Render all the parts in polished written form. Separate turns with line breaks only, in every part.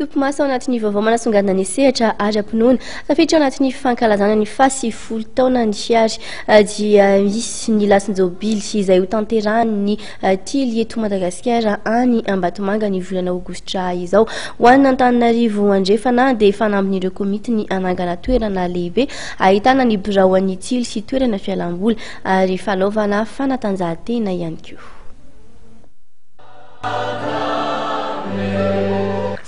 Topimaso ao anatin'ny vaovao manasongadina ny sehatra ara-pinoana. Tafiditra ao anatin'ny fankalazana ny faha-90 taonany ary dia misy ny lasin-jobily izay hotanterahan'ny Tily eto Madagasikara any Ambatomanga ny volana aogositra izao. Ho an'Antananarivo Andrefana dia fanambin'ireo komity ny hanangana toerana lehibe ahitana ny birao an'ny Tily sy toerana fialam-boly ary fanaovana fanatanjahantena ihany koa.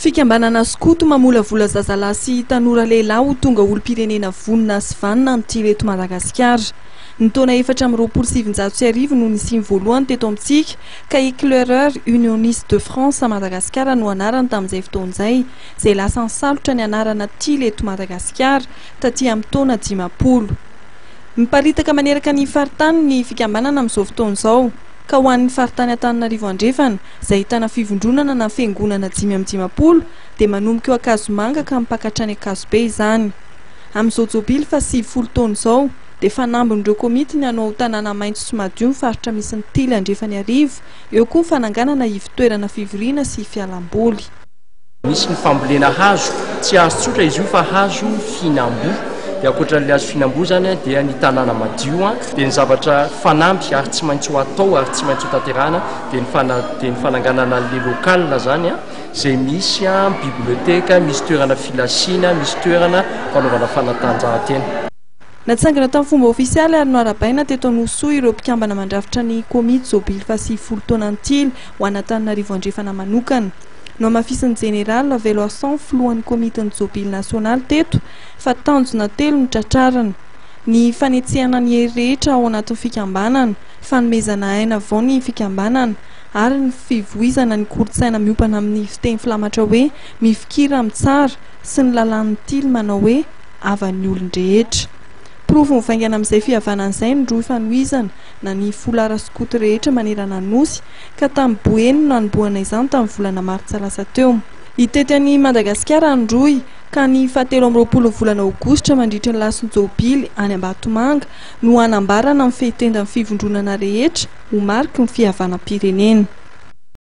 Fikambanana skoto mamolavola zazalahy sy tanora lehilahy ho tonga olom-pirenena vonona sy vanona ny Tily eto Madagasikara. Ny taona 1924 no nisiany voalohany teto amintsika ka Eclaireur Unioniste de France à Madagascar no anarany tamin'izay fotoana izay, izay lasa nisalotra ny anarana Tily eto Madagasikara taty amin'ny taona 50. Miparitaka maneraka ny faritany ny fikambanana amin'izao fotoana izao. Ka ho an'ny faritany Antananarivo Andrefana, izay ahitana fivondronana na fiangonana 55, dia manomboka eo Ankazomanga ka mipaka hatrany Ankazobe izany. Amin'izao jobily faha 90 taona izao, dia fanambin'ireo komity ny hanao ho tanàna maitso sy madio ny faritra misy ny Tily Andrefan'Iarivo, eo koa ny fananganana ivon-toerana fivoriana sy fialamboly.
Misy ny fambolena hazo, tsy hazo tsotra izy io fa hazo fihinam-boa. Dia ankoatran'ilay hazo fihinam-boa izany dia ny tanàna madio dia ny zavatra fanamby ary tsy maintsy ho atao ary tsy maintsy ho tanterahana dia ny fana dia ny fananganana an'ilay local izany izay misy biblioteka, misy toerana filasiana, misy toerana fanaovana fanatanjahantena.
Natsangana tamin'ny fomba ofisialy ary noarabaina teto Anosisoa ireo mpikambana mandrafitra ny komity jobily faha-90 taonan'ny Tily ho an'Antananarivo Andrefana manokana. Nohamafisin'ny Jeneraly Raveloarison filohan'ny komitin'ny jobily nasionaly teto fa tanjona telo no tratrarina, ny fanetsehana ny hery rehetra ao anatin'ny fikambanana, fanomezana aina vao ny fikambanana ary ny fivoizana ny kolontsaina miompana amin'ny fiteny filamatra hoe mifikira amin'ny tsara sy ny lalàn'ny Tily manao hoe havan'ny olon-drehetra. Porofo mivaingana amin'izay fihavanana izay ny rohy fanohizana na ny folara skoto rehetra manerana ny Nosy ka tamin'ny Boeny no nanombohana izany tamin'ny volana martsa lasa teo. Hitety an'i Madagasikara ny rohy ka ny fahatelo amby 20 ny volana aogositra mandritry ny lasin-jobily any Ambatomanga no hanambarana ny fehitendan'ny fivondronana rehetra ho mariky ny fihavanam-pirenena.